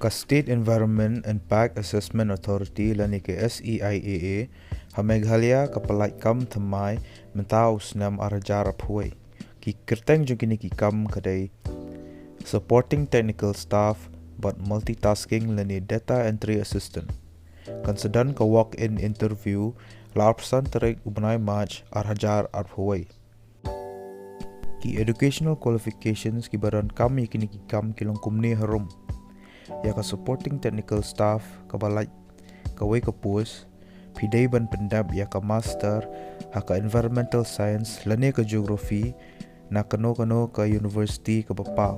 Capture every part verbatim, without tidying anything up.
Ka State Environment Impact Assessment Authority lane ka S E I A A ha Meghalaya ka pyllait kam thymmai mynta u snem ar hajar arphew wei. Ki kyrteng jong kine ki kam ka dei supporting technical staff bad multitasking lane data entry assistant. Kan sa don ka walk-in interview ha la arphew san tarik u bnai March ar hajar arphew wei. Ki educational qualifications kiba donkam ïa kine ki kam ki long kumne harum. Ïa ka supporting technical staff kaba lait kawei ka post, phi dei ban pyndep ïa ka master ha ka environmental science lane ka geography na kano kano ka university kaba paw.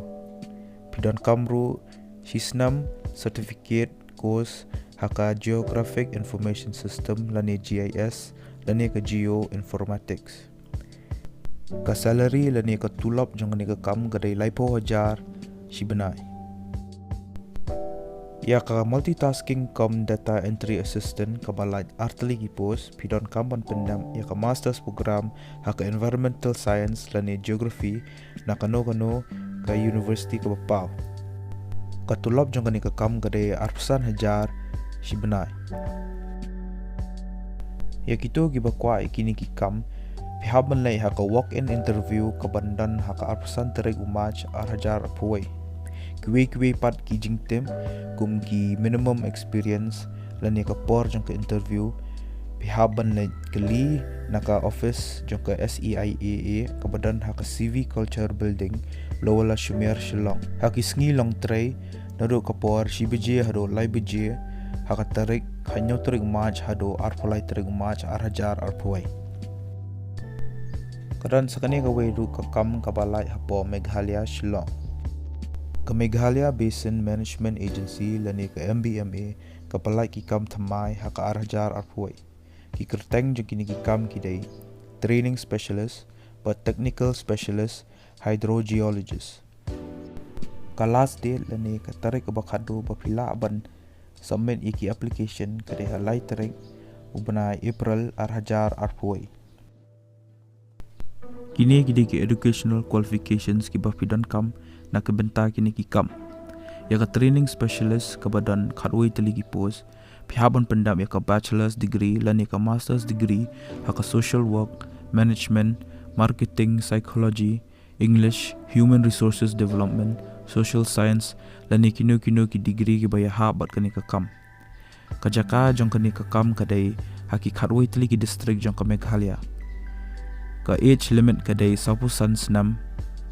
Phi donkam ruh shi snem certificate course ha ka geographic information system lane G I S lane ka geoinformatics. Ka salary lane ka tulop jong kane ka kam ka dei laiphew hajar shi bnai. Ïa ka multitasking cum data entry assistant kaba lait ar tylli ki post, phi donkam ban pyndep ïa ka master's program ha ka environmental science lane geography na kano kano ka university kaba paw. Ka tulop jong kane ka kam ka dei arphew san hajar shi bnai. Ïa kito kiba kwah ïa kine ki kam, phi hap ban leit ha ka walk-in interview kaban don ha ka arphew san tarik u March ar hajar arphew wei. Kiwei kiwei pat ki jingtip kum ki minimum experience lane ka por jong ka interview, phi hap ban leit kylli na ka office jong ka S E I A A kaba don ha ka C V Culture Building, Lower Lashumer, Shillong, ha ki sngi Longtrei, naduh ka por shi baje haduh lai baje ha ka tarik khathynñiew tarik March haduh arphew lai tarik March ar hajar arphew wei. Ka don sa kane kawei ruh ka kam kaba lait hapoh Meghalaya, Shillong. Ka Meghalaya Basin Management Agency lane ka M B M A ka pyllait ki kam thymmai ha ka ar hajar arphew wei. Ki kyrteng jong kine ki kam ki dei training specialist bad technical specialist hydrogeologist. Ka last date lane ka tarik kaba khatduh ba phi lah ban submit ïa ki application ka dei ha lai tarik u bnai April ar hajar arphew wei. Kine ki dei ki educational qualifications kiba phi donkam na ka bynta kine ki kam. Ïa ka training specialist kaba don khatwei tylli ki post, phi hap ban pyndep ïa ka bachelor's degree lane ka master's degree ha ka social work, management, marketing, psychology, English, human resources development, social science lane kino kino ki degree kiba ïahap bad kane ka kam. Ka jaka jong kane ka kam ka dei ha ki khatwei tylli ki district jong ka Meghalaya. Ka age limit ka dei sawphew san snem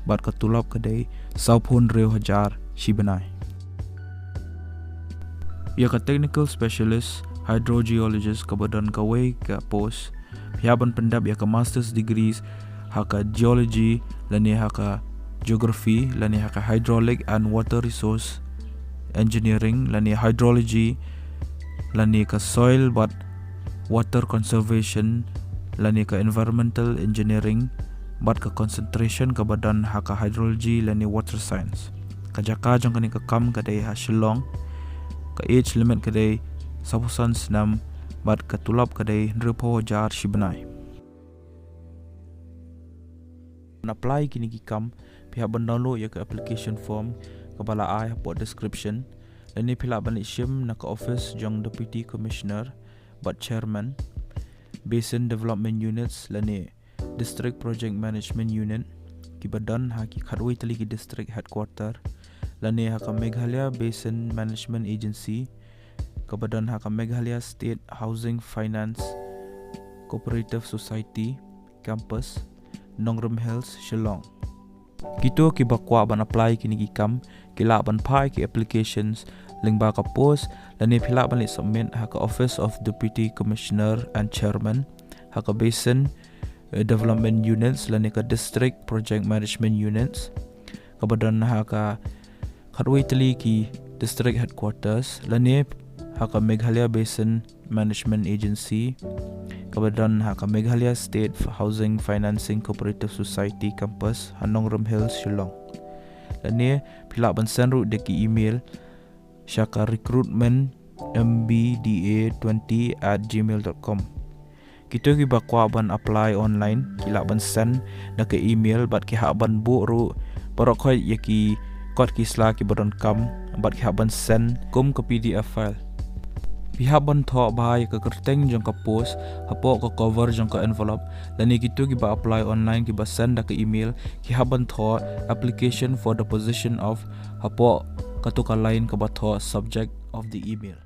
bad ka tulop ka dei sawphew hynriew hajar shi bnai. Ïa ka technical specialist hydrogeologist kaba don kawei ka post, phi hap ban pyndep ïa ka master's degrees ha ka geology lane ha ka geography lane ha ka hydraulic and water resource engineering lane hydrology lane ka soil bad water conservation lane ka environmental engineering bad ka concentration kaba don ha ka hydrology lane water science. Ka jaka jong kane ka kam ka dei ha Shillong. Ka age limit ka dei sawphew san snem bad ka tulop ka dei hynriewphew hajar shi bnai. Ban apply kine ki kam, phi hap ban download ïa ka application form kaba la ai hapoh description lane phi lah ban leit shim na ka office jong Deputy Commissioner bad Chairman Basin Development Units lane District Project Management Unit kiba don ha ki khatwei tylli ki district headquarter lane ha ka Meghalaya Basin Management Agency kaba don ha ka Meghalaya State Housing Finance Cooperative Society Campus, Nongrum Hills, Shillong. Kito kiba kwah ban apply kine ki kam ki lah ban phah ki applications lyngba ka post lane phi lah ban leit submit ha ka Office of Deputy Commissioner and Chairman ha ka Basin eh, Development Units lane ka District Project Management Units kaba don ha ka khatwei tylli ki district headquarters lane ha ka Meghalaya Basin Management Agency kaba don ha ka Meghalaya State Housing Financing Cooperative Society Campus ha Nongrum Hills, Shillong. Lane phi lah ban send ruh da ki email sha ka recruitment M B D A twenty at gmail dot com. Kito kiba kwah ban apply online ki lah ban send da ka email bad ki hap ban buh ruh baroh khoit ïa ki kot ki sla kiba donkam bad ki hap ban send kum ka P D F file. Phi hap ban thoh bha ïa ka kyrteng jong ka post hapoh ka cover jong ka envelope, lane kito kiba apply online kiba send da ka email ki hap ban thoh "application for the position of" hapoh kato ka line kaba thoh "subject of the email".